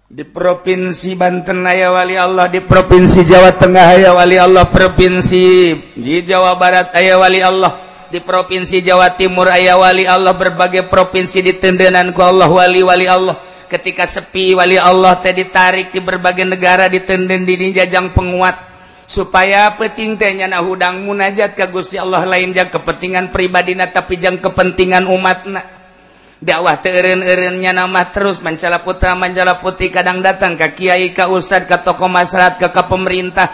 Di Provinsi Banten aya wali Allah, di Provinsi Jawa Tengah aya wali Allah, Provinsi di Jawa Barat aya wali Allah, di Provinsi Jawa Timur aya wali Allah, berbagai provinsi ditendenan ku Allah wali-wali Allah. Ketika sepi wali Allah teh ditarik di berbagai negara ditenden di jajang penguat supaya penting teh nyana hudang munajat ka Gusti Allah lain jang kepentingan pribadina tapi jang kepentingan umatna. Dakwah teu eureun-eureun nyana mah terus mancala putra mancala putri kadang datang ka kiai ka ustad ka tokoh masyarakat ka pemerintah.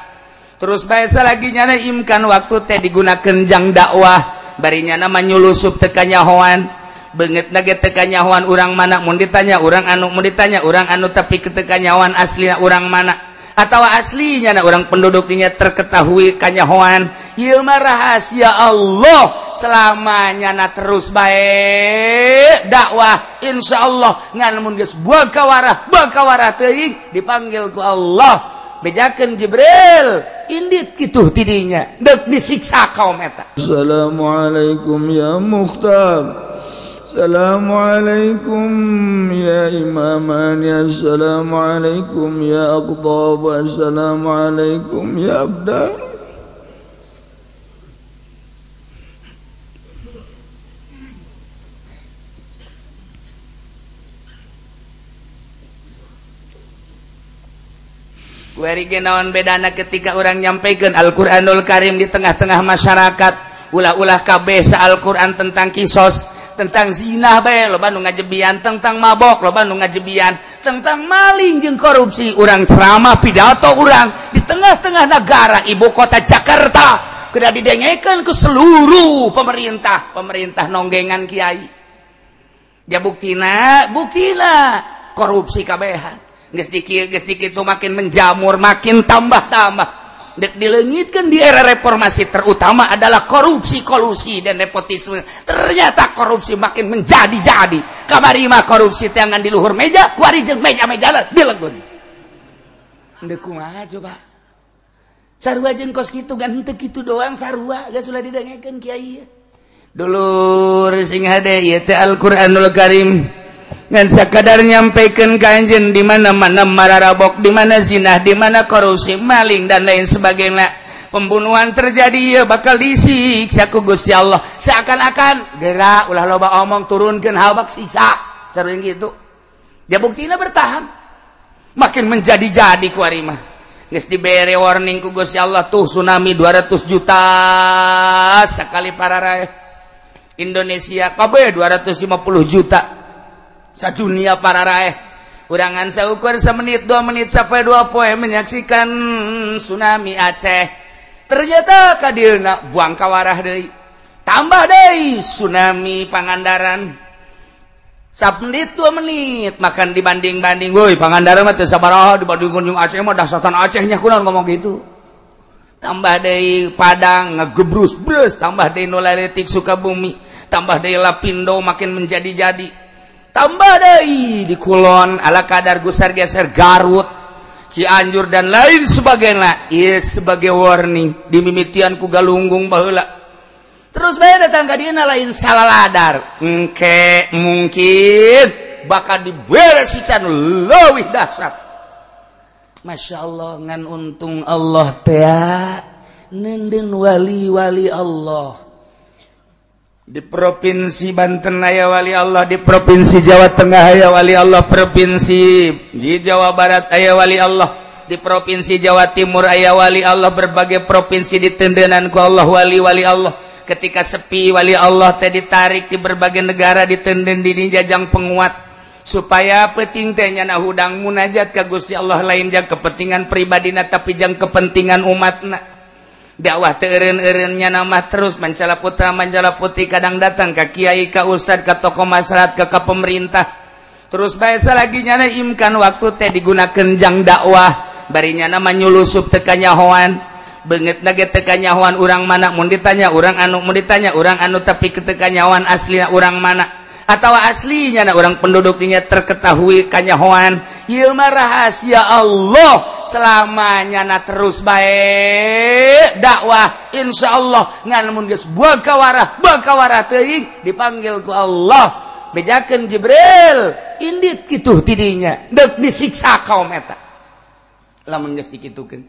Terus bae lagi nyana imkan waktu teh digunakeun jang dakwah bari nyana mah nyulusup teu kanyahoan beungeutna ge teu kanyahoan urang mana mun ditanya urang anu mun ditanya urang anu tapi teu kanyahoan aslinya urang mana atawa aslinya na urang penduduk dinya terketahui kanyahoan. Ieu mah rahasia Allah selamanya na terus bae dakwah insyaallah ngan mun geus buang kawarah teuing dipanggil ku Allah bejakeun Jibril indit kitu tidinya deuk disiksa kaum eta. Assalamualaikum ya Mukhtar, assalamualaikum ya imamani, assalamualaikum ya aqtab, assalamualaikum ya abdal. Kuari ge naon bedana ketika orang nyampaikan Al-Qur'anul Karim di tengah-tengah masyarakat, ulah-ulah kabeh sa Al-Qur'an tentang kisos, tentang zina bae loba nu ngajebian, tentang mabok loba nu ngajebian, tentang maling jeung korupsi. Urang ceramah pidato urang di tengah-tengah negara ibu kota Jakarta kudu didengekeun ke seluruh pemerintah, pemerintah nonggengan kiai. Ya buktina, buktina korupsi kabehan. Geus dikieu itu makin menjamur, makin tambah-tambah. Dek dileungitkeun di era reformasi terutama adalah korupsi, kolusi dan nepotisme. Ternyata korupsi makin menjadi-jadi. Kamari mah korupsi teh ngan di luhur meja, kuari jeung meja-mejana dilegun. Deuk kumaha coba? Sarua jeung kos kitu gan henteu kitu doang sarua geus ulah didengekeun kiai. Dulur sing hade ieu teh Al-Qur'anul Karim. Ngan sakadar nyampaikan ka anjeun di mana-mana mararabok, di mana zinah, di mana korupsi, maling dan lain sebagainya. Pembunuhan terjadi ya bakal disiksa ku Gusti Allah. Seakan-akan gerak ulah loba omong turunkeun habak siksa. Sarua gitu. Dia buktina bertahan. Makin menjadi-jadi ku ari mah. Geus dibere warning ku Gusti Allah tuh tsunami 200 juta sekali pararaeh. Indonesia kabeh 250 juta. Sadunia para raeh urangan saukur semenit 2 menit sampai 2 poe menyaksikan tsunami Aceh. Ternyata kadieuna buang kawarah deui, tambah deui tsunami Pangandaran. Samenit 2 menit makan dibanding-banding, woi Pangandaran mah teu sabaraha dibandingkeun jeung Aceh mah dahsatan Acehnya kunaon ngomong gitu. Tambah deui Padang ngegebrus brus, tambah deui nu laletik Sukabumi, tambah deui Lapindo makin menjadi-jadi. Tambah deui di Kulon ala kadar gusar geser Garut, Cianjur dan lain sebagainya. Ieu sebagai warning dimimitian ku Galunggung baheula. Terus bae datang ka dieuna lain saladar. Engke mungkin bakal dibere siksa nu leuwih dahsyat. Masya Allah ngan untung Allah teh neundeun wali-wali Allah. Di Provinsi Banten aya wali Allah, di Provinsi Jawa Tengah aya wali Allah, Provinsi di Jawa Barat aya wali Allah, di Provinsi Jawa Timur aya wali Allah, berbagai provinsi ditendenan ku Allah wali-wali Allah. Ketika sepi wali Allah teh ditarik di berbagai negara ditenden di jajang penguat supaya penting teh nyana hudang munajat ka Gusti Allah lain jang kepentingan pribadina tapi jang kepentingan umatna. Dakwah teu eureun-eureun nyana mah terus mancala putra mancala putri kadang datang ka kiai ka ustad ka tokoh masyarakat ka pemerintah. Terus bae lagi nyana imkan waktu teh digunakeun jang dakwah bari nyana mah nyulusup teu kanyahoan. Beungeutna ge teu kanyahoan urang mana mun ditanya urang anu mun ditanya urang anu tapi teu kanyahoan aslinya urang mana atawa aslinya na urang penduduk dinya terketahui kanyahoan. Ieu mah rahasia Allah selamanya na terus bae dakwah insyaallah ngan mun geus buang kawarah teuing dipanggil ku Allah bejakeun Jibril Indit kitu tidinya deuk disiksa kaum eta lamun geus dikitukeun.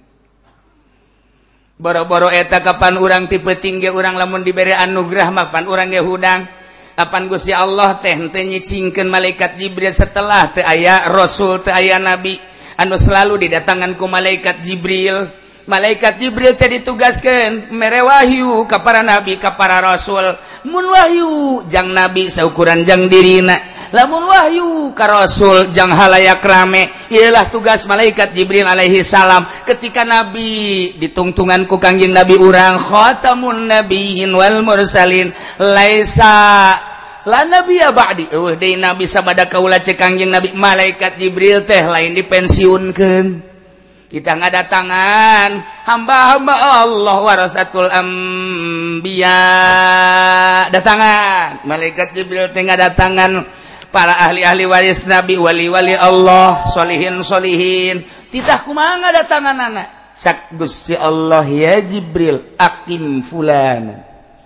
Boro-boro eta kapan urang tipe tinggi urang lamun dibere anugerah mah pan urang ge hudang. Kapan Gusti Allah teh henteu nyicingkeun malaikat Jibril setelah teu aya rasul teu aya nabi anu selalu didatangan ku malaikat Jibril. Malaikat Jibril teh ditugaskeun mere wahyu ka para nabi ka para rasul. Mun wahyu jang nabi saukuran jang dirina, lamun wahyu ka rasul jang halayak rame. Ialah tugas malaikat Jibril alaihi salam ketika nabi ditungtungan ku Kangjeng Nabi urang khatamun nabiyyin wal mursalin laisa la nabiyya ba'di. Eueuh deui nabi sabada kaula ceuk Kangjeng Nabi. Malaikat Jibril teh lain dipensiunkeun. Kita ngadatangan hamba-hamba Allah warasatul anbiya datangan. Malaikat Jibril teh ngadatangan para ahli-ahli waris nabi, wali-wali Allah, solihin-solihin. Titah kumaha ngadatanganana? Cak Gusti Allah, ya Jibril akim fulana,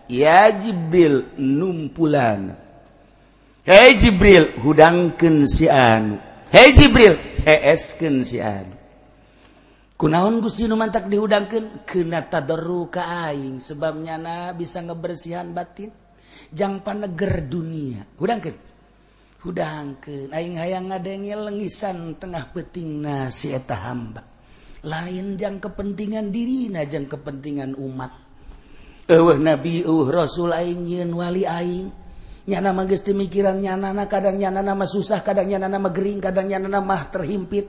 ya Jibril numpulan, hei Jibril hudangkeun si anu, hei Jibril heeskeun si anu. Kunaon Gusti nu mantak dihudangkeun? Keuna tadarru ka aing sebab nyana bisa ngebersihan batin jang paneger dunia. Hudangkeun. Hudangkeun aing hayang ngadenge lengisan tengah peutingna si eta hamba. Lain jang kepentingan dirina jang kepentingan umat. Eueuh nabi eueuh rasul aing nyieun wali aing. Nyana mah geus teu mikiran nyanana, kadang nyanana mah susah, kadang nyanana mah gering, kadang nyanana mah terhimpit.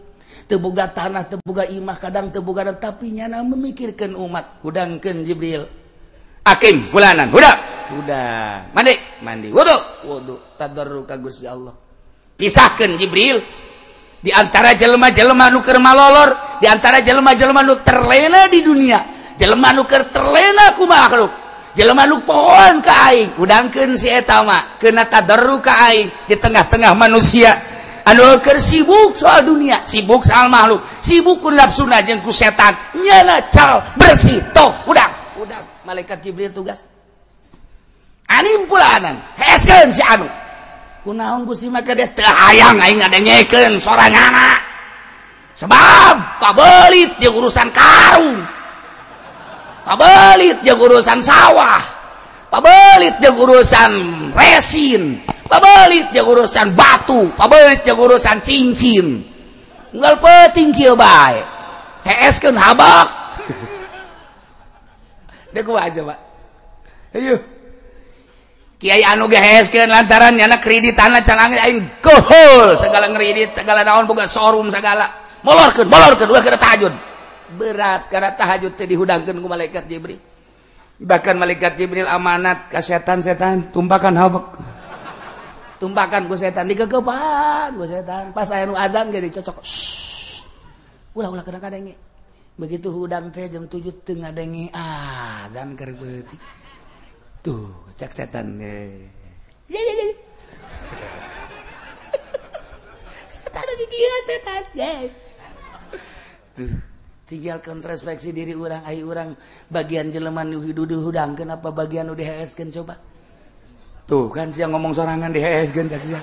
Teu boga tanah, teu boga imah, kadang teu boga, tapi nyana memikirkan umat. Hudangkeun Jibril. Akim fulanan, hudang. Hudang. Mandi, mandi. Wudu, wudu. Tadarru ka Gusti Allah. Pisahkeun Jibril di antara jelema-jelema nu keur malolor, di antara jelema-jelema nu terlena di dunia, jelema nu keur terlena ku makhluk, jelema nu pohoan ka aing. Hudangkeun si eta mah, keuna tadarru ka aing di tengah-tengah manusia anu keur sibuk soal dunia, sibuk soal makhluk, sibuk ku nafsuna jeung ku setan. Nyana cal bersih toh hudang. Hudang malaikat Jibril tugas. Anim pulanan, heeskeun si anu. Kunaon Gusti maka dia teu hayang aing ngadengekeun soranganna. Sebab kabelit jeung urusan karung. Pabelit jeung urusan sawah. Pabelit jeung urusan resin. Pabelit jeung urusan batu, pabelit jeung urusan cincin. Unggal peuting kieu bae. Heeskeun habak. Deuk kumaha coba? Ayo. Kiai anu ge heeskeun lantaran nyana kreditanna can aing kohol segala ngredit, segala naon boga showroom segala. Molorkeun, molorkeun ulah kana tahajud. Berat karena tahajud teh dihudangkeun ku malaikat Jibril. Bahkan malaikat Jibril amanat ka setan-setan, tumpakan habak. Tumpakan ku setan digegepan ku setan. Pas aya nu adzan ge dicocok. Ulah-ulah kana kadenge. Begitu hudang teh jam 7 teu ngadenge adzan keur beutik. Tuh, cak setan ge. Ya ya ya. Setan gigiran setan. Yes. Tuh, tinggal introspeksi diri urang, ai urang bagian jelema nu dihudangkeun apa bagian nu diheeskeun coba. Tuh kan siang ngomong sorangan diheeskeun cak sia.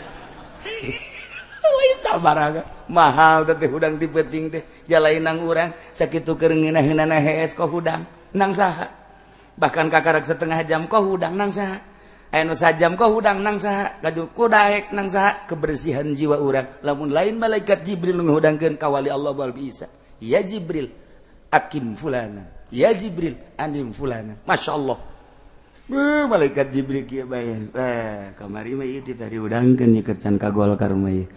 Lain sabaraha mahal teh hudang ti peuting teh jalain nang urang sakitu keur ngeunah-ngeunahna hees kok hudang nang saha. Bahkan kakarak setengah jam kok hudang nang saha. Aya nu sajam kok hudang nang saha. Gaduh ku daek nang saha. Kebersihan jiwa urang lamun lain malaikat Jibril nu ngahudangkeun ka wali Allah bal bisa. Ya Jibril akim fulana, ya Jibril anim fulana. Masya Allah. Malaikat Jibril kieu bae. Kamari mah ieu teh dihudangkeun ieu keur can ka Golkar mah ieu.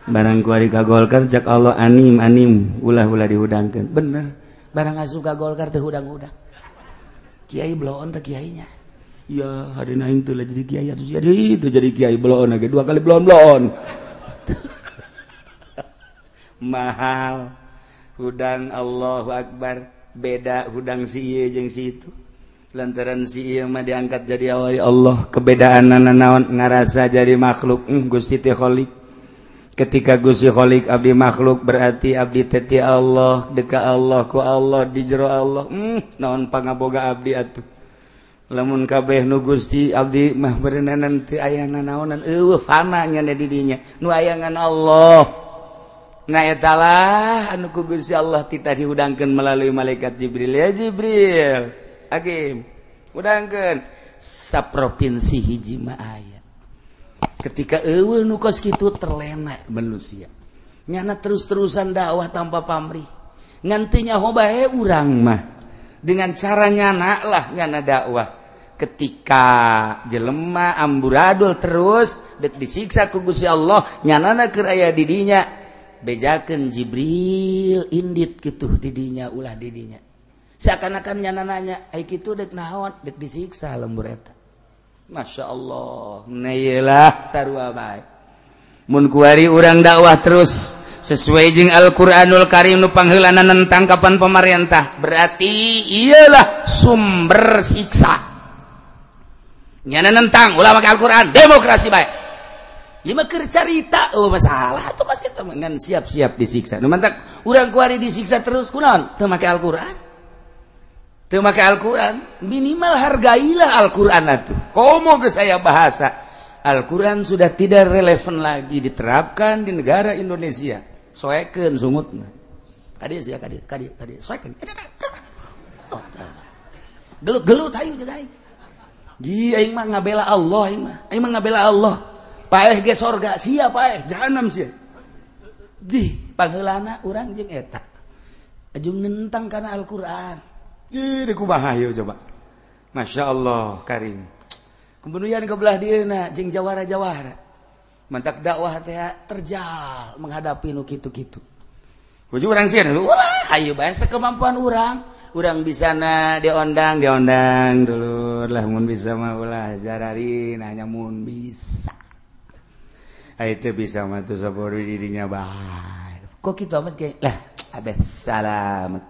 Barang kuari ka Golkar cak Allah anim anim ulah-ulah dihudangkeun. Bener. Barang asup ka Golkar teh hudang-hudang. Kiai bloon teh kiainya. Ya hari aing teh jadi kiai atuh jadi itu jadi kiai bloon ge dua kali bloon-bloon. Mahal. Hudang Allahu Akbar, beda hudang si ieu jeung si itu. Lantaran si ieu mah diangkat jadi wali Allah, kebedaanana naon ngarasa jadi makhluk. Gusti teh Khalik. Ketika Gusti Khalik abdi makhluk berarti abdi teh ti Allah, deka Allah ku Allah di jero Allah. Naon pangaboga abdi atuh. Lamun kabeh nu Gusti abdi mah berenanan teu aya nanaonan eueuh fana nya di dinya nu aya ngan Allah. Nah eta lah anu ku Gusti Allah titah dihudangkeun melalui malaikat Jibril. Ya Jibril, hakim hudangkeun saprovinsi hiji mah aya. Ketika eueuh nu kos kitu terlena manusia. Nyana terus-terusan dakwah tanpa pamrih. Ngan teu nyaho bae urang mah. Dengan cara nyana lah nyana dakwah. Ketika jelema amburadul terus dek disiksa ku Gusti Allah, nyanana keur aya di dinya bejakeun Jibril indit kitu di dinya ulah di dinya. Seakan-akan nyana nanya, ai kitu dek naon? Dek disiksa lembur eta. Masya Allah, nah iyalah sarua bae. Mun kuari urang dakwah terus sesuai jeung Al-Qur'anul Karim nu pangheulana nentang kapan pemerintah, berarti iyalah sumber siksa. Nyana nentang ulah make Al-Qur'an, demokrasi bae. Ieu mah keur carita, oh masalah atuh kos kitu ngan siap-siap disiksa. Nu mantak urang kuari disiksa terus kunaon? Teu make Al-Qur'an. Teu make Al-Qur'an, minimal hargailah Al-Qur'an atuh. Komo geus aya bahasa Al-Qur'an sudah tidak relevan lagi diterapkan di negara Indonesia. Soekeun sungutna. Kadieu sia kadieu kadieu kadieu soekeun. Gelut-gelut aing jeung aing. Ji aing mah ngabela Allah aing mah. Aing mah ngabela Allah. Paeh ge sorga sia paeh jahanam sia. Di pangheulana urang jeung eta. Ajung nentang kana Al-Qur'an. Ih, kumaha ieu coba. Masya Allah karim. Kemudian ke belah dieuna jeung jawara-jawara. Mantak dakwah teh terjal menghadapi nu kitu-kitu. Hujung urang sieun, ulah hayu bae sakemampuan urang. Urang bisana diondang, diondang dulur lah mun bisa mah ulah jarari nanya mun bisa. Ai teu bisa mah teu sabodo dirinya bae. Kok kitu amat kayak lah abes salamet.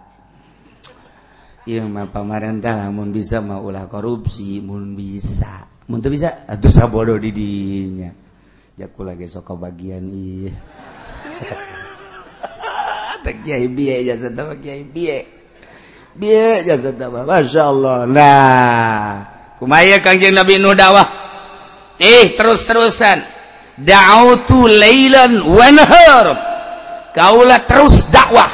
Ieu mah pamarentah lamun bisa mah ulah korupsi mun bisa. Mun teu bisa atuh sabodo di dinya. Jaku lagi sok kabagian ieu. Teh kiai bieu jasa teh kiai bieu. Bieu jasa teh masyaallah. Nah, kumaha Kangjeng Nabi Nuh dakwah? Terus-terusan. Da'autu lailan wa nahar. Kaula terus dakwah.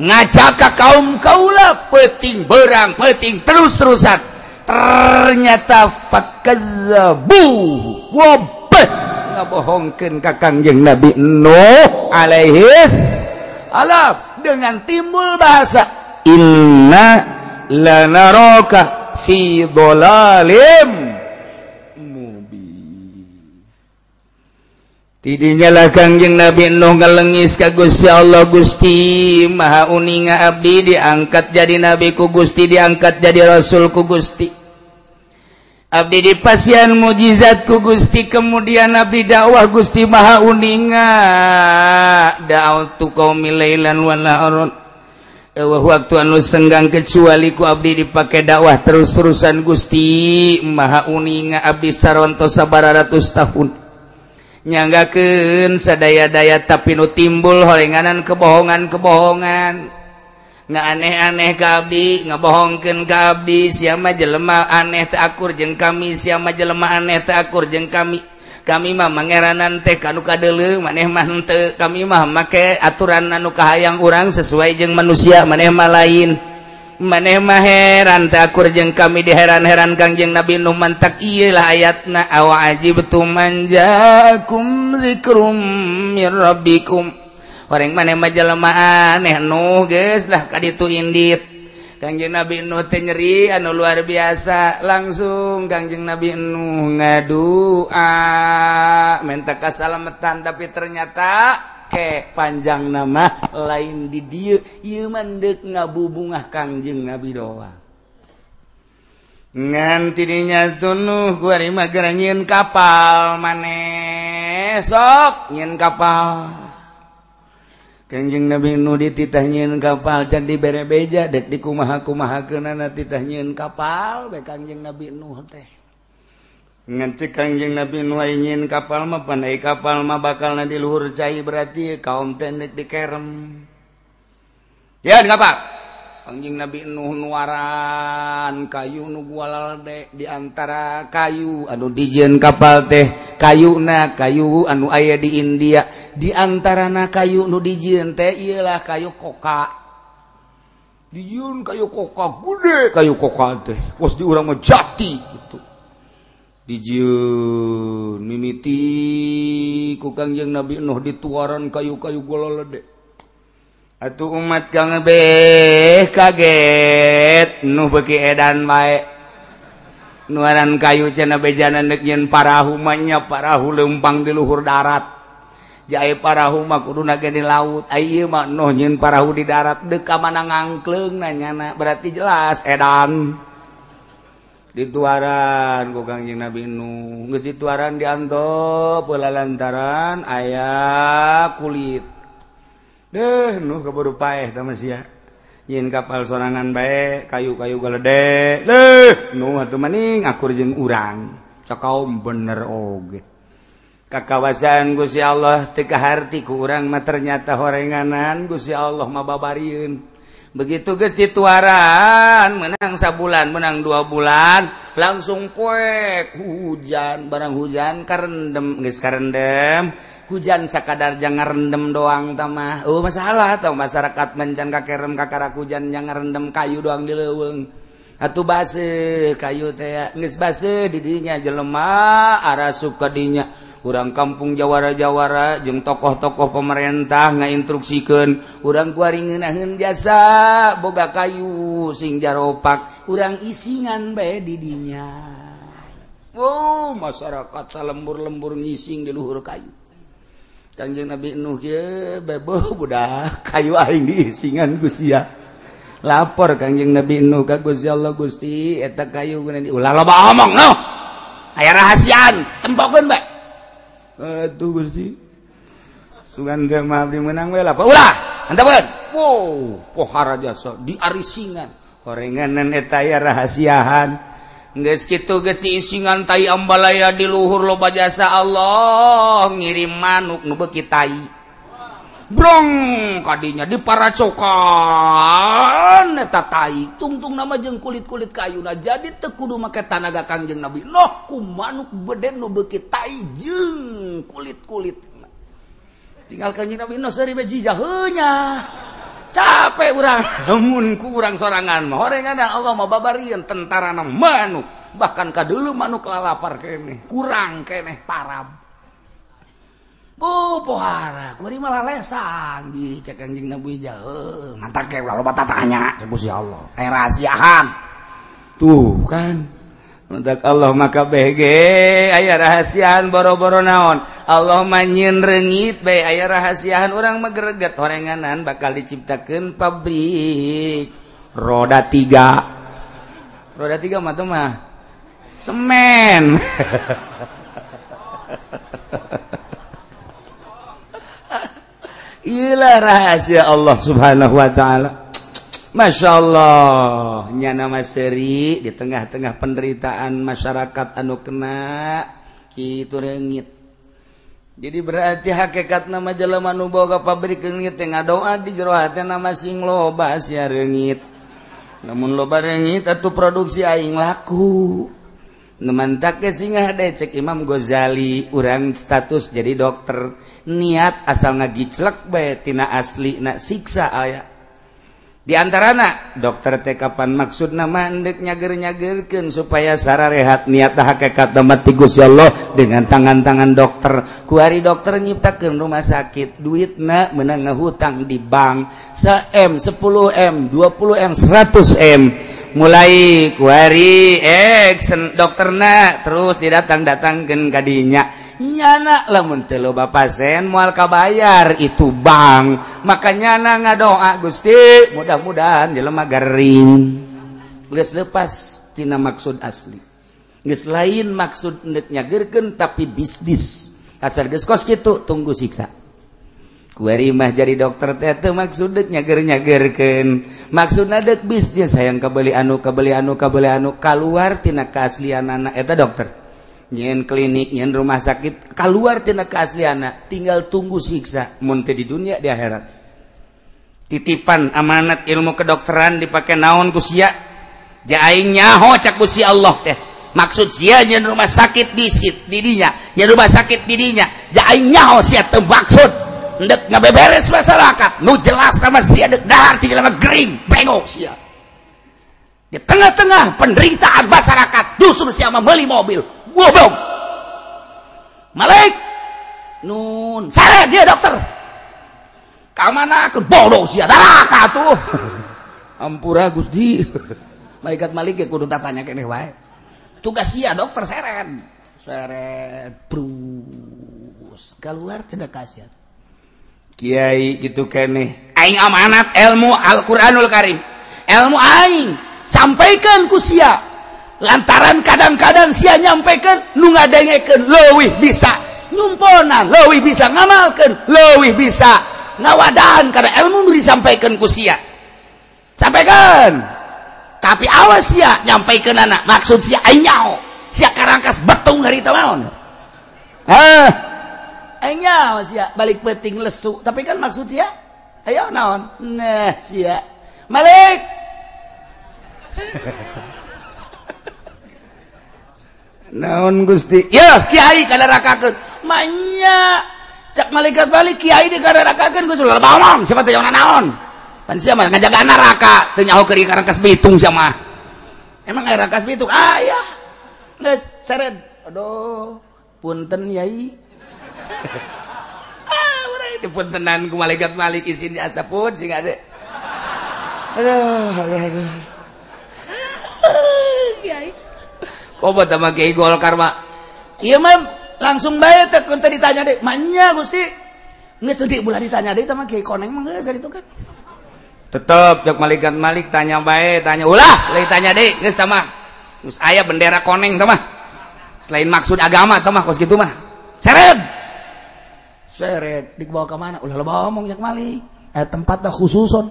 Ngajak ka kaum kaula peuting berang peuting terus-terusan. Ternyata fakadzabu wabah ngabohongkeun ka Kangjeng Nabi Nuh alaihis salam dengan timbul bahasa inna lanaraka fi dhalalim mubin. Tidinya lah Kangjeng Nabi Nuh ngalengis ka Gusti Allah, Gusti Maha uninga abdi diangkat jadi nabi ku Gusti, diangkat jadi rasul ku Gusti, abdi dipasian mujizat ku Gusti, kemudian abdi dakwah Gusti Maha uninga da'autu qaumi lailan wa naharon. Eueuh waktu anu senggang kecuali ku abdi dipake dakwah terus-terusan Gusti Maha uninga abdi sarontos sabaratus tahun nyanggakeun sadaya-daya tapi nu timbul horenganan kebohongan-kebohongan ngaaneh-aneh ka abdi, ngabohongkeun ka abdi, sia mah jelema aneh teu akur jeung kami, sia mah jelema aneh teu akur jeung kami. Kami mah mangeranan teh ka nu kadeuleu, maneh mah henteu. Kami mah make aturan anu kahayang urang sesuai jeung manusia, maneh mah lain. Maneh mah heran teu akur jeung kami, diheran-heran Kangjeng Nabi Nuh mantak ieu lah ayatna awa ajibtum man jaakum dzikrum mir rabbikum. Horeng maneh mah jelema aneh Nuh geus lah ka ditu indit. Kangjeng Nabi Nuh teh nyeri anu luar biasa, langsung Kangjeng Nabi Nuh ngadua minta kasalametan, tapi ternyata ke panjang nama lain di dieu ieu mah deuk ngabubungah Kangjeng Nabi doang. Ngan tidinya tunuh kuari mah geura nyieun kapal maneh sok nyieun kapal. Kangjeng Nabi Nuh dititah nyieun kapal can dibere beja dek dikumaha-kumahakeunana titah nyieun kapal bae Kangjeng Nabi Nuh teh. Ngan cek Kangjeng Nabi Nuh nyieun kapal mah pandai kapal mah bakalna di luhur cai berarti kaum teh dek dikerem. Yeun kapal. Kangjeng Nabi Nuh nuaran kayu nu gualalde di antara kayu anu dijieun kapal teh kayuna kayu anu aya di India di antarana kayu nu dijieun teh ieulah kayu koka dijieun kayu koka gede kayu koka teh kos di urang mah jati gitu dijieun mimiti ku Kangjeng Nabi Nuh dituaran kayu-kayu gualalde. Atuh umat kang beh kaget nu beuki edan bae nuaran kayu cenah bejana deuk nyeun parahu mah nya parahu leumpang di luhur darat jae parahu mah kuduna ge di laut ai ieu mah noh nyeun parahu di darat deuk ka mana ngangkleung nanyana berarti jelas edan dituaran ku Kangjeng Nabi Nuh geus dituaran diantop lantaran aya kulit deh nuh keburu paeh tah sia nyeun kapal sorangan bae kayu-kayu galede deh nuh atuh maning akur jeung urang cakaum bener oge kakawasan Gusti Allah teu kaharti ku urang mah ternyata horenganan Gusti Allah mah babarieun begitu geus dituaran menang sabulan menang 2 bulan langsung poek hujan barang hujan karendem geus karendem hujan sakadar jangan rendem doang tamah oh masalah atau masyarakat mencan kakerem kakarak hujan jangan rendem kayu doang di leuweung atuh baseuh kayu teh geus baseuh di dinya jelema arasup ka dinya urang kampung jawara-jawara jeung tokoh-tokoh pemerintah ngainstruksikeun urang kuari ngeunaheun jasa boga kayu sing jaropak urang isingan bae di dinya. Oh masyarakat salembur-lembur ngising di luhur kayu. Kangjeng Nabi Nuh ye bebo budak kayu aing diisingan Gusti ya. Lapor Kangjeng Nabi Nuh ka Gusti Allah, Gusti eta kayu guna di ulah loba omong noh. Aya rahasiaan, tempokeun bae. Atuh Gusti. Sugan teh mah abdi meunang we lapor. Ulah, hantapeun. Wow, pohara jasa diarisingan. Horenganan eta aya rahasiaan. Geus kitu geus diisingan tai ambalaya di luhur loba jasa Allah ngirim manuk nu beuki tai brong kadinya diparacokan eta tai tungtung nama jeung kulit-kulit kayuna jadi teu kudu make tanaga Kangjeng Nabi Nuh ku manuk beden nu beuki tai jeung kulit-kulit tinggal Kangjeng Nabi Nuh seuri bae jijaheunya capek urang mun ku urang sorangan mah horenganan Allah mah babarieun tentarana manuk bahkan kadeuleu manuk lalapar keneh kurang keneh parab bu pohara kuari malah lesan di cek Kangjeng Nabi jauh mantak ge ulah loba tatanya cek Gusti Allah aya rahasiaan tuh kan mantak Allah maka bege aya rahasiaan boro-boro naon Allah mah nyieun reungit bae aya rahasiaan urang mah greget horenganan bakal diciptakeun pabrik roda 3 roda 3 mah teh mah semen. Iyalah rahasia Allah Subhanahu wa taala. Masya Allah nyana maseri di tengah-tengah penderitaan masyarakat anu kena kitu reungit. Jadi berarti hakikat nama jelema nu boga pabrik reungit teh ngadoa di jero hatena masing loba sia reungit. Namun loba reungit atuh produksi aing laku. Nu mantak ge singah cek Imam Ghazali urang status jadi dokter niat asal ngagiclek bae tina asli na siksa aya. Di antarana dokter teh kapan maksud nama endek nyager-nyagerkeun supaya sararehat niat hakikat mati Gusti Allah dengan tangan-tangan dokter. Kuari dokter nyiptakeun rumah sakit duitna meunang ngahutang di bank 1M, 10M, 20M, 100M. Mulai kuari dokterna terus didatang-datangkeun ka dinya. Nyana lamun teu loba pasien moal kabayar itu bank maka nyana ngadoa Gusti mudah-mudahan jelema garing geus lepas tina maksud asli geus lain maksud endek nyageurkeun tapi bisnis asal geus kos kitu tunggu siksa kuari mah jadi dokter teh teu maksud deuk nyager-nyagerkeun maksudna deuk bisnis hayang kabeli anu kabeli anu kabeli anu kaluar tina kaaslianana eta dokter nyen klinik nyen rumah sakit keluar tina keasliana tinggal tunggu siksa mun teu di dunia di akhirat. Titipan amanat ilmu kedokteran dipake naon ku sia? Ja aing nyaho cak ku si Allah teh. Maksud sia nyen rumah sakit disit di dinya, nyen rumah sakit di dinya. Ja aing nyaho sia teu maksud ndek ngabeberes masyarakat. Nu jelas sama sia dek dahar ti jelema gering, bengok sia. Di tengah-tengah penderitaan masyarakat justru sia meuli mobil. Goblok. Malik nun sare dia dokter. Kamana ke bodoh sia neraka tuh. Ampura Gusti. Malaikat Malik ge kudu tatanya keneh wae. Tugas sia dokter seren. Seren brus keluar tidak kasihan. Kiai gitu keneh. Aing amanat ilmu Al-Qur'anul Karim. Ilmu aing sampaikan ku sia. Lantaran kadang-kadang sia nyampaikan nu ngadengekeun leuwih bisa nyumponan, leuwih bisa ngamalkeun, leuwih bisa ngawadahan karena ilmu nu disampaikan ku sia. Sampaikan. Tapi awas sia nyampaikan anak maksud sia aing nyaho. Sia karangkas betung dari naon. Hah. Aing nyaho sia balik peuting lesu, tapi kan maksud sia ayo naon? Nah sia. Malik. Naon Gusti? Ya kiai kadarakakeun. Manya cak malaikat balik kiai dikararakakeun Gusti ulah bawang siapa teh naon? Pan sia mah ngajaga neraka teu nyaho keur karangkas bitung sia mah. Emang aya rangkas bitung? Ah ya. Geus seren. Aduh, punten yai. Ah, urang dipuntenan ku malaikat malik isin asapun sing ade. Aduh, aduh, aduh. Kiai. Kobat sama Kiai Golkar mah. Ieu mah langsung bae teh keur teh ditanya deui. Manya Gusti. Geus teu ulah ditanya deui tah mah Kiai Koneng mah geus ditu kan. Tetep cek malaikat Malik tanya bae, tanya ulah lain tanya deui geus tah mah. Geus aya bendera koneng tah mah. Selain maksud agama tah mah kos kitu mah. Seret. Seret dibawa ka mana? Ulah loba omong cek Malik. Tempat dah khususon.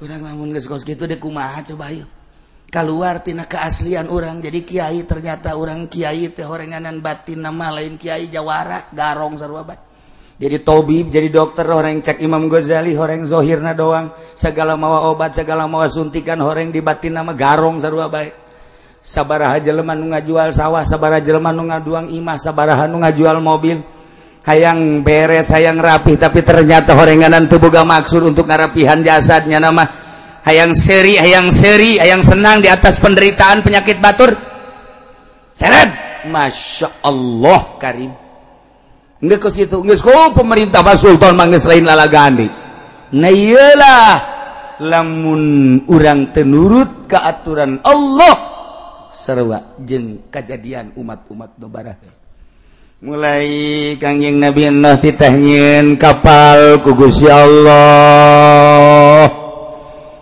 Urang lamun geus kos kitu deui kumaha coba ayo. Keluar tina keaslian orang jadi kiai, ternyata orang kiai teh horenganan batin nama lain kiai jawara garong sarua bae. Jadi tobib, jadi dokter horeng cek Imam Ghazali horeng zohirna doang, segala mawa obat, segala mawa suntikan horeng di batin nama garong sarua bae. Sabaraha jelema nu ngajual sawah, sabaraha jelema nu ngaduang imah, sabaraha nu ngajual mobil. Hayang beres, hayang rapih, tapi ternyata horenganan teu boga maksud untuk ngarapihan jasadnya nama. Hayang seri, hayang seri, hayang senang di atas penderitaan penyakit batur. Seret, Masya Allah Karim. Nggak gitu, nggak kok pemerintah Pak Sultan mangges lain lalagani. Nah iyalah, lamun urang tenurut ke aturan Allah, sarua jeung kajadian umat-umat nu barahe. Mulai Kangjeng Nabi Nuh titah nyieun kapal ku Gusti Allah.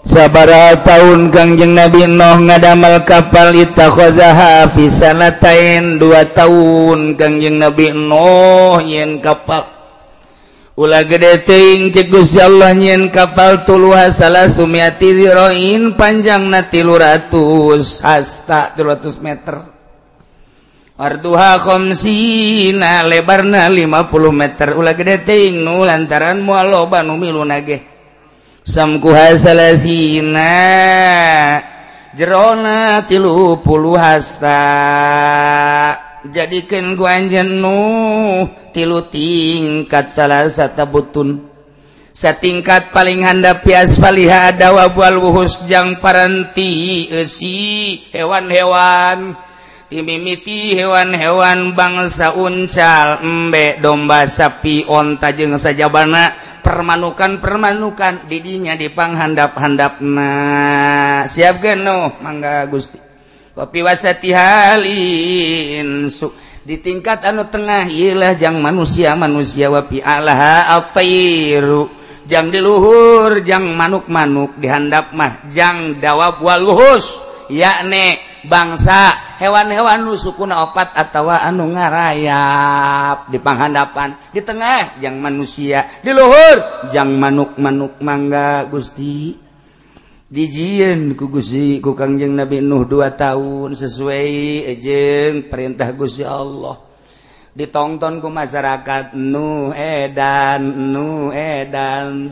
Sabaraha tahun Kangjeng Nabi Nuh ngadamel kapal ittakhadhaha fi sanatain, 2 tahun Kangjeng Nabi Nuh nyieun kapal. Ulah gede teuing cek Gusti Allah nyieun kapal tuluha salasumiati zira'in, panjangna 300 hasta 300 meter. Arduha khamsina, lebarna 50 meter. Ulah gede teuing nu lantaran moal loba nu milu nage. Samkuha salasina, jerona 30 hasta. Jadikeun ku anjeun Nuh 3 tingkat salasata butun. Satingkat paling handap pias paliha ada wabual wuhus jang paranti eusi hewan-hewan. Timimiti hewan-hewan bangsa uncal, embe, domba, sapi, onta jeung sajabana. Permanukan-permanukan didinya dipanghandap-handapna. Siap genuh mangga Gusti. Kopi wasati halin su di tingkat anu tengah ilah jang manusia-manusia wapi alaha atairu jang diluhur jang manuk-manuk dihandap mah jang dawab waluhus yakni bangsa hewan-hewan nu sukuna opat atawa anu ngarayap di panghandapan, di tengah jang manusia, di luhur jang manuk-manuk mangga Gusti. Dijieun ku Gusti ku Kangjeng Nabi Nuh 2 tahun sesuai jeung perintah Gusti Allah. Ditongton ku masyarakat nu edan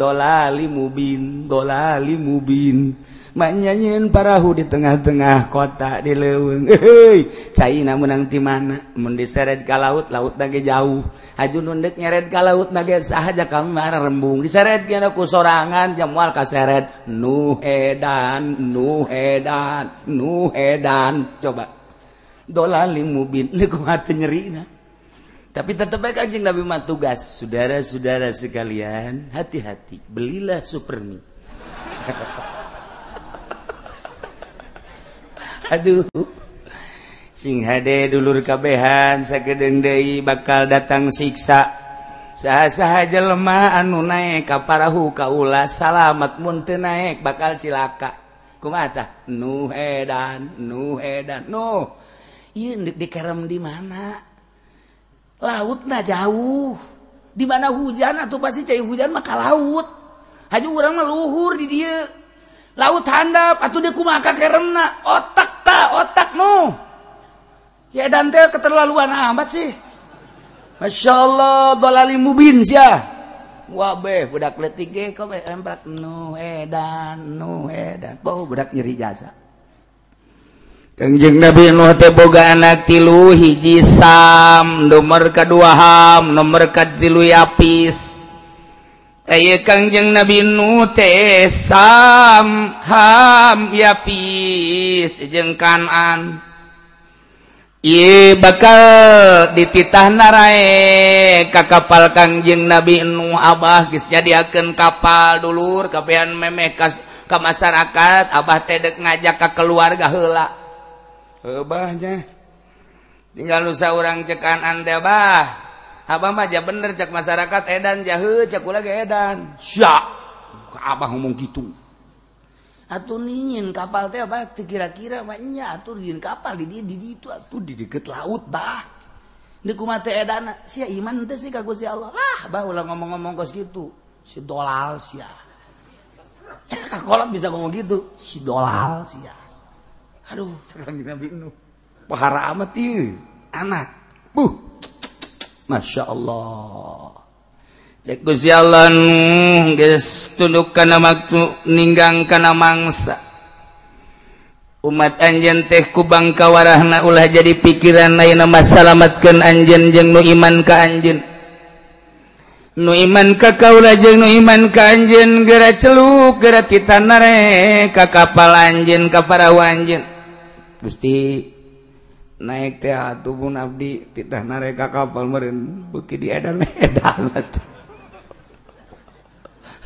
dolali mubin dolali mubin. Manyanyiin parahu di tengah-tengah kota di leuweung. Heuy, caina meunang ti mana? Mun diseret ka laut, laut ge jauh. Haju nu deuk nyeret ka laut ge sahaja kamar rembung. Diseret kana ku sorangan jamual kaseret. Nu edan, nu edan, nu edan. Coba. Dolali mubin leuh kumaha teu nyerina. Tapi tetep bae Kanjeng Nabi mah tugas. Saudara-saudara sekalian, hati-hati, belilah Supermi. Aduh, sing hade dulur kabehan sakedeung deui bakal datang siksa. Saha-saha jelema anu naek ka parahu ka ulah salamat, mun teu naek bakal cilaka. Kumaha tah? Nu edan, nu edan. Nu. Ieu deuk dikerem di mana? Lautna jauh. Di mana hujan atuh pasti cai hujan mah ka laut. Haju urang mah luhur di dieu. Laut handap atuh deuk kumaha ka keremna? Otak ta, otak nu. Ya dan teh keterlaluan amat sih. Masya Allah, dolali mubin sia. Wabeh budak leutik ge kok empat nu edan, nu edan. Bau budak nyeri jasa. Kangjeng Nabi Nuh teh boga anak tilu, hiji Sam, nomor kadua Ham, nomor katilu Yapis. Aya Kangjeng Nabi Nuh teh Sam, Ham, Yapis jeung Kanan. Ieu bakal dititah narae ka kapal Kangjeng Nabi Nuh. Abah geus nyadiakeun kapal dulur kabehan memeh ka masyarakat. Abah teh deuk ngajak ka keluarga heula. Abahnya tinggal nu saurang cek Kanan teh abah. Abah mah ja bener cek masyarakat edan jahe cek kula ge edan. Sia, abah ngomong gitu. Atuh ningin kapal teh abah teu kira-kira mah nya atuh ningin kapal di dieu di ditu atuh di deket laut bah. Deuk kumaha teh edana? Sia iman teh sih ka Gusti Allah. Ah, bah ulah ngomong-ngomong kos kitu. Si dolal sia. Kakolot bisa ngomong gitu, si dolal sia. Aduh, sekarang Nabi Nuh. Pahara amat ieu anak. Buh. Masya Allah. Cek Gusti Allah Nuh geus tunduk kana waktu ninggang kana mangsa. Umat anjeun teh ku bangka warahna ulah jadi pikiran ayeuna mah salamatkeun anjeun jeung nu iman ka anjeun. Nu iman ka kaula jeung nu iman ka anjeun geura celuk geura titanare ka kapal anjeun ka parahu anjeun. Gusti naik teh atuh mun abdi titah nareka kapal meureun beuki di edan-edan atuh.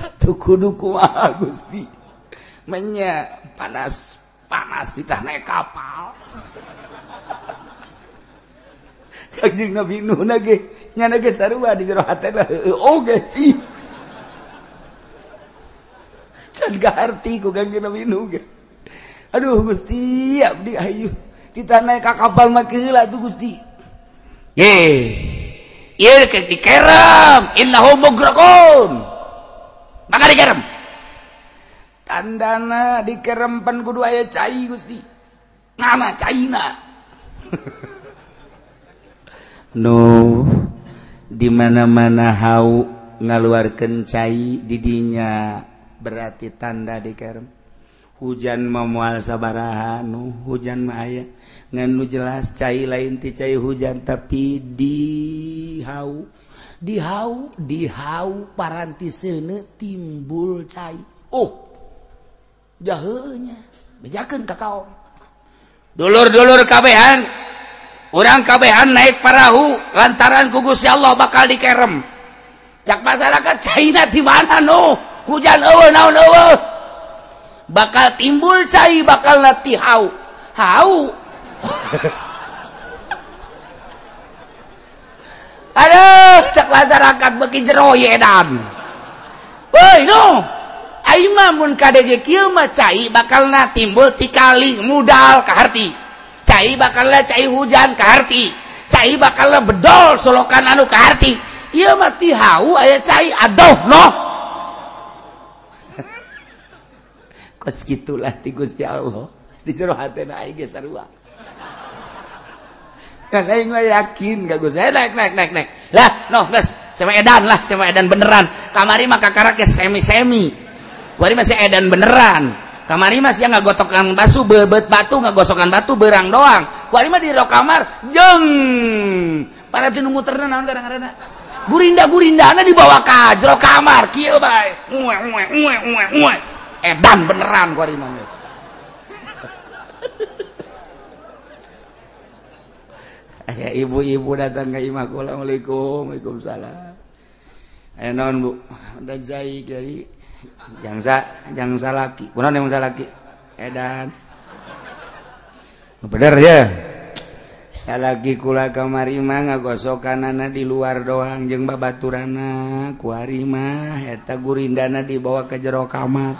Atuh kudu kumaha Gusti. Menya panas panas titah naik kapal. Kanjeng Nabi Nuh ge nyana ge sarua di jero hatena heueuh oge sih. Can kaharti ku Kanjeng Nabi Nuh ge. Aduh Gusti abdi hayu kita naik ka kapal mah heula tuh Gusti. Ye. Ieu keur dikerem, innahum mugraqun. Maka dikerem. Tandana dikerem pan kudu aya cai Gusti. Ngana caina. No, di mana-mana hau ngaluarkeun cai didinya berarti tanda dikerem. Hujan mah moal sabaraha nu hujan mah aya ngan nu jelas cai lain ti cai hujan tapi dihau dihau dihau paranti seuneu timbul cai. Oh jaheunya bejakeun ka kaom dulur-dulur kabehan urang kabehan naik parahu lantaran ku Gusti Allah bakal dikerem. Cak masyarakat caina di mana nu hujan eueuh naon eueuh bakal timbul cai bakal nanti hau hau. Aduh cak masyarakat beki jero yedan. Woi no aing mah mun kadege kieu mah cai bakal na timbul ti kali mudal kaharti. Cai bakal na cai hujan kaharti. Cai bakal na bedol solokan anu kaharti. Ieu mah ti hau aya cai aduh no. Kos gitulah ti Gusti Allah di jero hatena aing ge sarua. Kan aing mah yakin ka Gus. Naik naik naik naik. Lah, noh geus, sama edan lah, sama edan beneran. Kamari mah kakarak ge semi-semi. Kuari masih edan beneran. Kamari mah sia ngagotokan batu, bebeut batu, ngagosokan batu berang doang. Kuari mah di jero kamar jeung para teu nu muterna naon kadang-kadang. Gurinda-gurindana dibawa ka jero kamar kieu bae. Uwe uwe uwe uwe uwe. Edan beneran kuari mah geus. Aya ibu-ibu datang ke imah kula, Assalamualaikum, waalaikumsalam. Aya naon Bu? Dan cai kiai. Jangsa laki. Kunaon yang salaki? Edan. Bener ya. Salaki kula kamari mah ngagosokanana di luar doang jeung babaturana. Kuari mah eta gurindana dibawa ke jero kamar.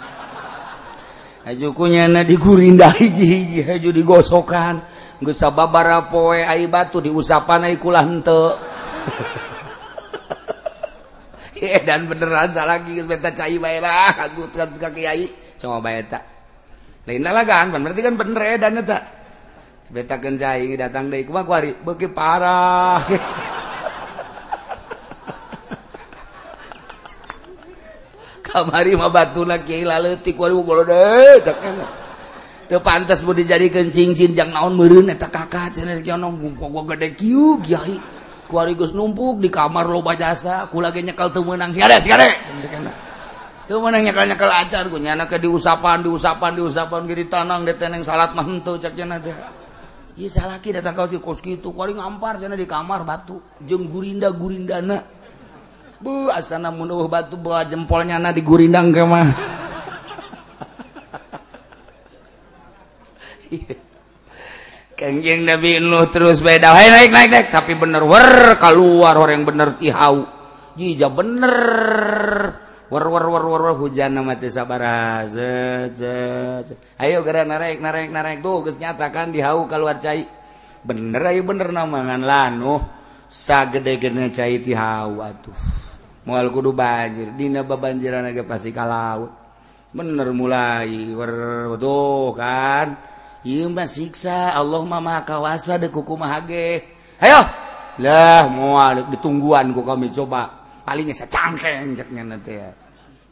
Haju kunyana digurinda hiji-hiji haju digosokan. Geus sababaraha poe ai batu diusapan ai kula henteu. Dan beneran salaki geus beta cai bae lah kagutan ka kiai. Coba eta. Lain lalagan berarti kan bener edan eta. Betakeun cai datang deui kumaha kuari beuki parah. Kamari mah batuna kiai laleutik kuari golode cek teu pantes mun dijadikeun cincin jang naon meureun eta kakak cenah kieu gua gede kieu kiai. Kuari geus numpuk di kamar loba jasa kula ge nyekel teu meunang sia de sia de teu meunang nyekel-nyekel acar ku nyana ke diusapan diusapan diusapan ge ditanang deteneng salat mah henteu cek cenah teh. Ieu salaki datang ka si kos kitu kuari ngampar cenah di kamar batu jeung gurinda-gurindana. Bu asana mun eueuh batu bawa jempolnya na digurindang ke mah. Kangjeng Nabi Nuh terus beda, hey, naik naik naik, tapi bener wer keluar orang bener tihau. Jija bener wer wer wer wer hujan mah teu sabaraha. Zet zet. Ayo geura narek narek narek tuh geus nyatakan dihau keluar cai. Bener ayo bener nama ngan lanuh sagede-gedena cai tihau atuh. Moal kudu banjir, dina babanjiran ge pasti ka laut. Bener mulai wer tuh kan. Ieu mah siksa Allah mah maha kawasa deuk kumaha ge. Ayo. Lah moal ditungguan ku kami coba. Palingnya sacangkeng cek nya teh.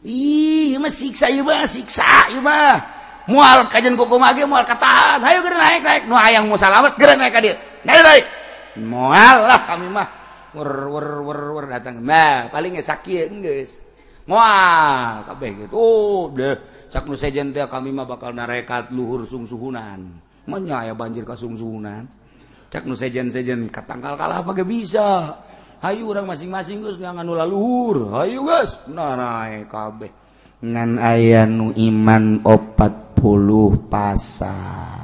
Ih, ieu mah siksa ieu mah siksa ieu mah. Moal kajian ku kumaha ge moal katahan. Hayo geura naik naik nu hayang mau salamet geura naik ka dieu. Naik naik. Moal lah kami mah. Wer wer wer wer datang. Nah, palingnya sakieu geus. Moal kabeh gitu. Oh, deh. Cak nu sejen teh kami mah bakal narekat luhur sungsuhunan. Menya aya banjir ka sungsuhunan. Cak nu sejen-sejen katangkal kalah apa ge bisa. Hayu urang masing-masing geus ngan nu laluhur. Hayu geus narae kabeh. Ngan aya nu iman 40 pasang.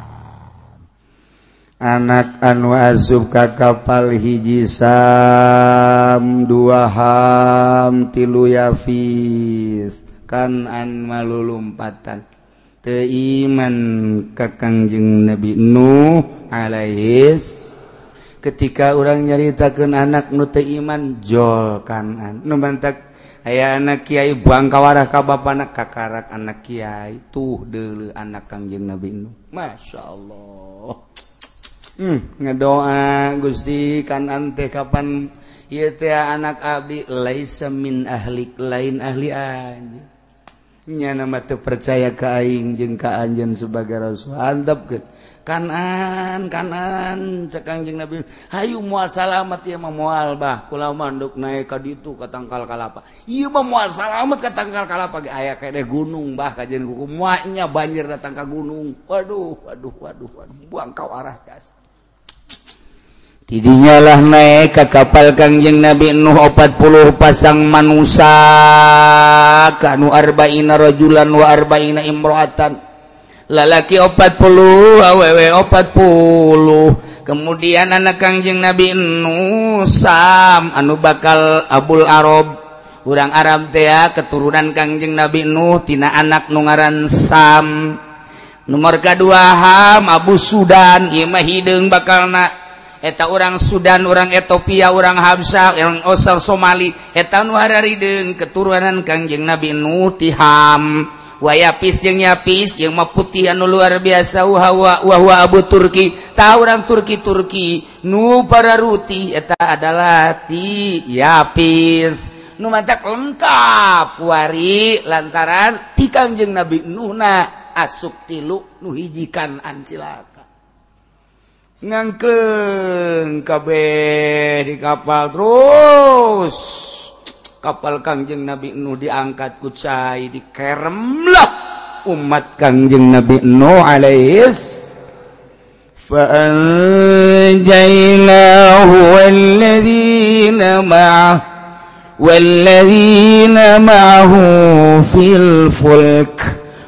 Anak anu asup ka kapal hiji Sam, 2 Ham, 3 Yafis. Kan an malulumpatan teu iman ka Kangjeng Nabi Nuh alaihis. Ketika urang nyaritakeun anak nu teu iman jol kanan nu mantak aya anak kiai buang kawarah ka bapana kakarak anak kiai tuh deuleu anak Kangjeng Nabi Nuh. Masyaallah. Ngedoa Gusti kanan teh kapan ieu teh anak abdi laisa min ahlik lain ahli anjeun. Nyana mah teu percaya ka aing jeung ka anjeun sebagai rasul. Antepkeun. Kanan kanan cek Kangjeng Nabi. Hayu moal salamet ieu mah moal bah. Kula mah nduk naik ka ditu ka tangkal kalapa. Ieu mah moal salamet ka tangkal kalapa ge aya keneh gunung bah kajian kuku moalnya banjir datang ka gunung. Waduh waduh waduh waduh buang ka arah gas. Tidinya lah naik ke kapal Kangjeng Nabi Nuh 40 pasang manusia kanu arba'ina rajulan wa arba'ina imro'atan. Lalaki 40, awewe 40. Kemudian anak Kangjeng Nabi Nuh Sam anu bakal Abul Arab. Urang Arab teh keturunan Kangjeng Nabi Nuh tina anak nu ngaran Sam. Nomor kadua Ham Abu Sudan ieu mah hideung bakalna. Eta orang Sudan, orang Ethiopia, orang Habsah, orang Osar Somali, eta nu hararideung keturunan Kangjeng Nabi Nuh ti Ham. Wa Yapis jeung Yapis yang mah putih anu luar biasa wa huwa Abu Turki. Tahu orang Turki Turki nu para ruti eta adalah ti Yapis. Nu mantak lengkap wari lantaran ti Kangjeng Nabi Nuhna asup tilu nu hiji Kanaan cilaka. Ngangkleng kabeh di kapal terus. Kapal Kangjeng Nabi Nuh diangkat ku cai dikeremlah umat Kangjeng Nabi Nuh alaihis fa anjaynahu walladzina ma'ahu fil fulk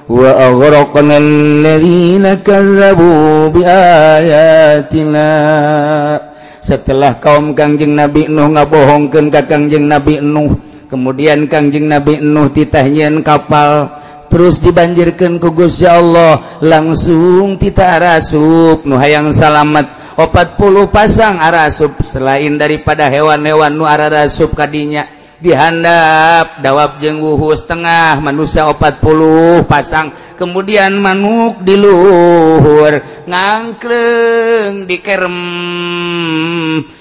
wa aghraqna alladzina kazzabu biayatina. Setelah kaum Kangjeng Nabi Nuh ngabohongkeun ka Kangjeng Nabi Nuh, kemudian Kangjeng Nabi Nuh titah nyieun kapal terus dibanjirkeun ku Gusti Allah, langsung titah arasup nu hayang salamet 40 pasang arasup selain daripada hewan-hewan nu arasup kadinya dihandap dawab jeung wuhu setengah manusia 40 pasang, kemudian manuk di luhur ngangkleng dikerem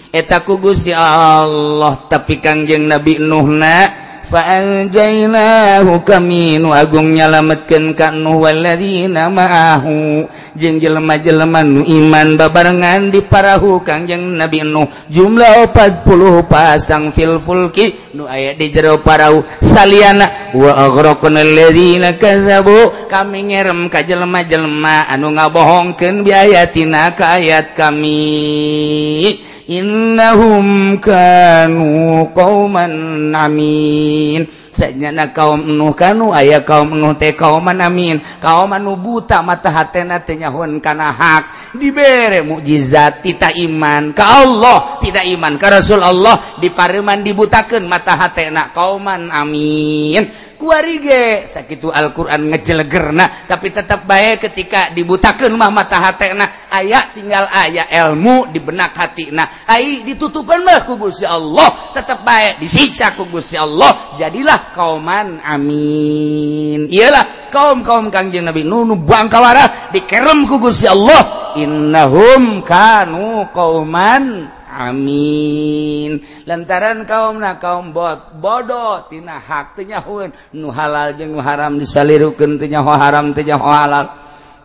eta ku Gusti Allah. Tapi Kangjeng Nabi Nuhna fa anjaynahu kami nu agung nyalametkeun ka Nuh walladzina ma'ahu jeung jelema-jelema nu iman babarengan di parahu Kangjeng Nabi Nuh jumlah 40 pasang fil fulki nu aya di jero parahu saliana wa aghraqna alladzina kazzabu kami ngerem ka jelema-jelema anu ngabohongkeun bi ayatina ka ayat kami. Innahum kanu qauman amin. Sanyana kaum Nuh kanu aya kaum Nuh teh kauman amin, kaum anu buta mata hatena teh nyahoan kana hak, dibere mukjizat tita iman ka Allah, tidak iman ka Rasul Allah, dipareuman dibutakeun mata hatena kauman amin. Kuari ge sakitu Al-Qur'an ngejelegerna, tapi tetap bae ketika dibutakeun mah mata hatena aya tinggal aya ilmu di benak hatina, ai ditutupan mah ku Gusti Allah, tetap bae disiksa ku Gusti Allah, jadilah kauman amin. Iyalah kaum-kaum Kangjeng Nabi Nuh nu bangkawara dikerem ku Gusti Allah, innahum kanu qauman amin. Lantaran kaumna kaum bodoh tina hak teu nyahoeun nu halal jeung nu haram disalirukeun, teu nyaho haram teu nyaho halal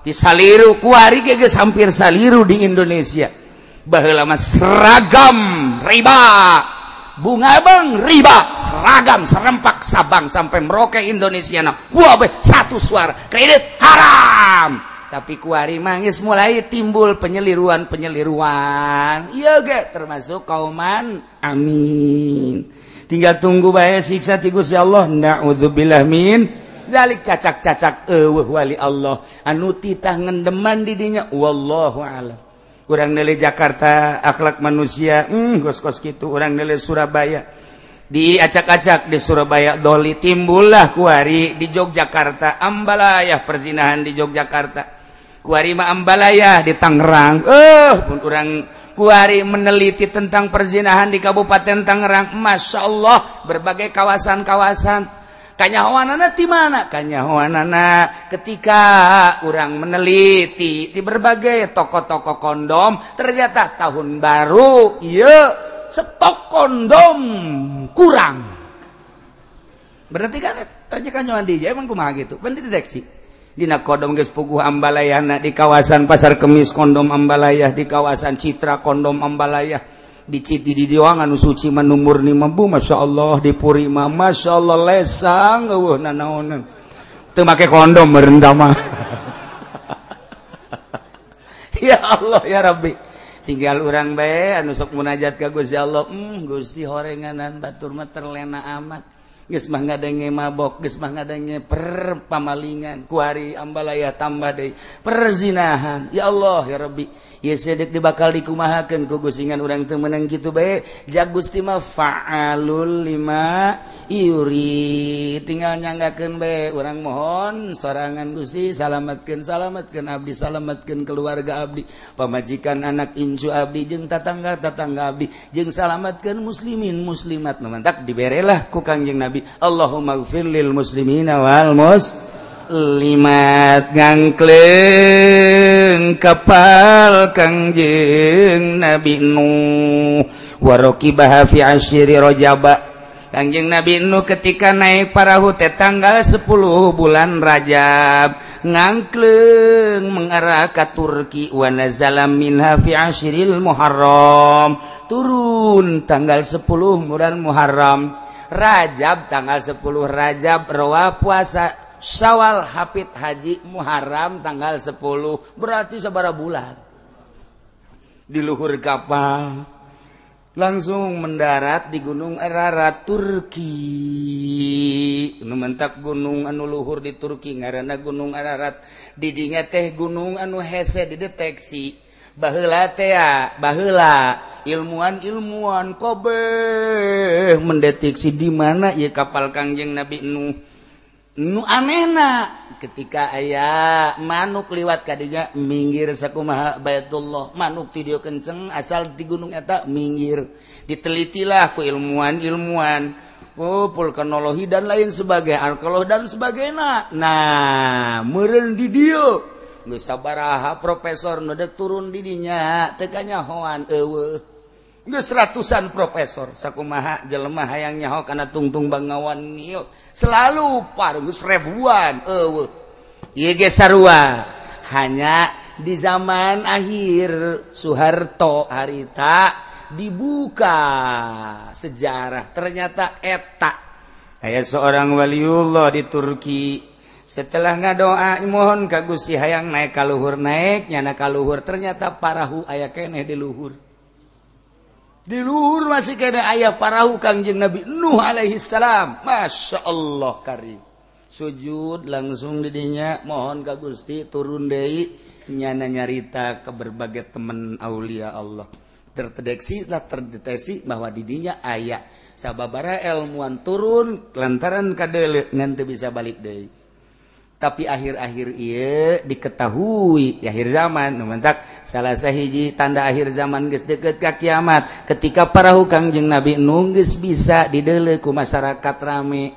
disaliru. Kuari ge geus hampir saliru di Indonesia. Baheula mah seragam riba, bunga bang riba, seragam serempak Sabang sampai Merauke Indonesia na wabeh satu suara kredit haram. Tapi kuari mangis mulai timbul penyeliruan-penyeliruan. Iya ge termasuk kauman amin. Tinggal tunggu bae siksa ti Gusti Allah. Na'udzubillah min zalik. Cacak-cacak eueuh wali Allah anu titah ngendeman di dinya, wallahu alam. Urang nele Jakarta akhlak manusia kos-kos kitu. Urang nele Surabaya diacak-acak di Surabaya doli timbullah kuari di Yogyakarta ambalayah perzinahan di Yogyakarta. Kuari mah ambalayah di Tangerang. Pun urang kuari meneliti tentang perzinahan di Kabupaten Tangerang, Masya Allah berbagai kawasan-kawasan. Kanyahoanana di mana? Kanyahoanana ketika urang meneliti di berbagai toko-toko kondom, ternyata tahun baru iya stok kondom kurang. Berarti kan tanya kanyahoan di emang kumaha gitu? Pan dideteksi. Dina kondom geus puguh ambalayahna di kawasan Pasar Kemis kondom ambalayah, di kawasan Citra kondom ambalayah, di Citi di Diwang anu suci mah murni mah bu Masya Allah, di Puri mah Masya Allah lesang eueuh nanaonan teu make kondom merendam mah. Ya Allah ya Rabbi, tinggal urang bae anu sok munajat ka Gusti Allah, Gusti horenganan batur mah terlena amat. Geus mah ngadenge mabok, geus mah ngadenge perpamalingan, kuari ambalaya tambah deui perzinahan. Ya Allah ya Rabbi, ieu sedek dibakal dikumahakeun ku Gusti ngan urang teu meunang kitu bae. Ja Gusti mah fa'alul lima yuri, tinggal nyanggakeun bae urang mohon sorangan Gusti salametkeun, salametkeun abdi, salametkeun keluarga abdi, pamajikan anak incu abdi jeung tatangga-tatangga abdi, jeung salametkeun muslimin muslimat. Nu mantak diberelah ku Kangjeng Nabi, Allahumma gfir lil muslimina wal mus. Limat ngangkleng kapal Kangjeng Nabi Nuh waroqibaha fi asyiri Rajab. Kangjeng Nabi Nuh ketika naik parahu teh tanggal 10 bulan Rajab ngangkleng mengarah ke Turki wa nazala minha fi asyril Muharram, turun tanggal 10 bulan Muharram. Rajab tanggal 10 Rajab rawa puasa Syawal hafid haji Muharram tanggal 10, berarti sabaraha bulan di luhur kapal langsung mendarat di Gunung Ararat Turki. Nu mentak gunung anu luhur di Turki ngaranna Gunung Ararat. Didinya teh gunung anu hese dideteksi. Baheula teh baheula ilmuwan-ilmuwan kabeh mendeteksi di mana ieu kapal Kangjeng Nabi Nuh. Nu anehna ketika aya manuk liwat kadinya minggir sakumaha Baitullah, manuk ti dieu kenceng asal di gunung eta minggir. Ditelitilah ku ilmuwan-ilmuwan, oh vulkanologi dan lain sebagainya, arkeologi dan sebagainya. Nah, meureun di dieu geus sabaraha profesor nu deuk turun di dinya teu kanyahoan eueuh. Geus ratusan profesor sakumaha jelema hayang nyaho kana tungtung Bangawan Nil selalu par geus ribuan eueuh. Ieu ge sarua hanya di zaman akhir Soeharto harita dibuka sejarah ternyata eta aya seorang waliullah di Turki setelah ngadoa mohon ka Gusti hayang naik ka luhur, naik nyana ka luhur ternyata parahu aya keneh di luhur. Di luhur masih kena ayah parahu Kangjeng Nabi Nuh alaihi salam. Masya Allah karim. Sujud langsung didinya mohon ka Gusti turun deui nyana nyarita ke berbagai teman aulia Allah. Terdeteksi lah terdeteksi bahwa didinya ayah sababara ilmuwan turun lantaran kadeuleu ngan teu bisa balik deui. Tapi akhir-akhir ieu diketahui di akhir zaman nu mentak salah sahiji tanda akhir zaman geus deukeut ka kiamat ketika parahu Kangjeng Nabi Nuh geus bisa dideuleu ku masyarakat rame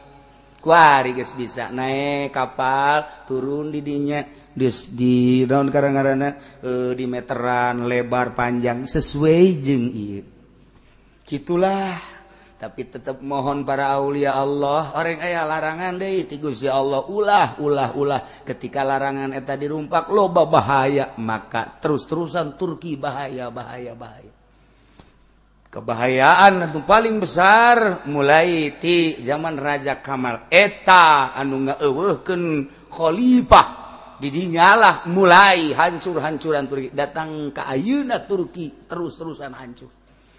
kuari geus bisa naik kapal turun di dinya geus di naon karang-karana di meteran lebar panjang sesuai jeung ieu kitulah. Tapi tetap mohon para aulia Allah orang aya larangan deui ti Gusti Allah ulah ulah ulah ketika larangan eta dirumpak loba bahaya maka terus-terusan Turki bahaya bahaya bahaya. Kebahayaan anu paling besar mulai ti zaman Raja Kamal eta anu ngaeuweuhkeun khalifah didinyalah mulai hancur-hancuran Turki datang ka ayeuna Turki terus-terusan hancur.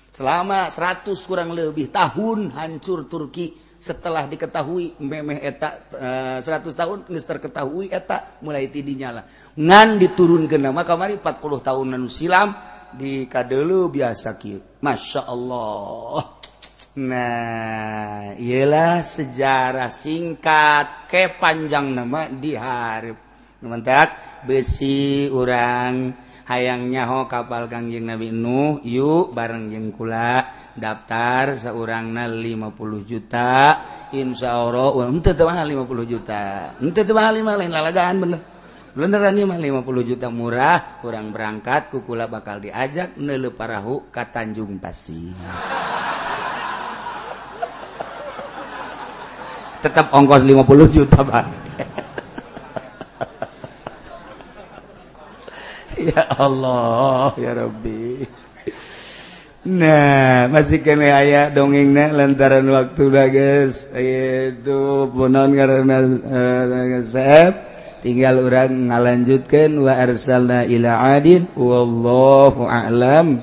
Selama 100 kurang lebih tahun hancur Turki setelah diketahui memeh eta 100 tahun geus terketahui eta mulai ti dinya lah. Ngan diturunkeun mah kamari 40 tahun anu silam di kadeuleu biasa kieu. Masya Allah. Nah, iyalah sejarah singkat ke panjang nama dihareup. Nu mentak besi urang hayang nyaho kapal Kangjeng Nabi Nuh yuk bareng jeung kula daftar saurangna 50 juta insyaallah henteu teu mahal 50 juta henteu teu mahal mah lain lalagaan bener beneran ieu mah 50 juta murah urang berangkat ku kula bakal diajak neuleuh parahu ka Tanjung Pasir tetap ongkos 50 juta Bang. Ya Allah ya Rabbi. Nah masih kene aya dongengna lantaran waktu dah geus itu punon karena sep tinggal urang ngalanjutkeun wa arsalna ila adin wallahu a'lam.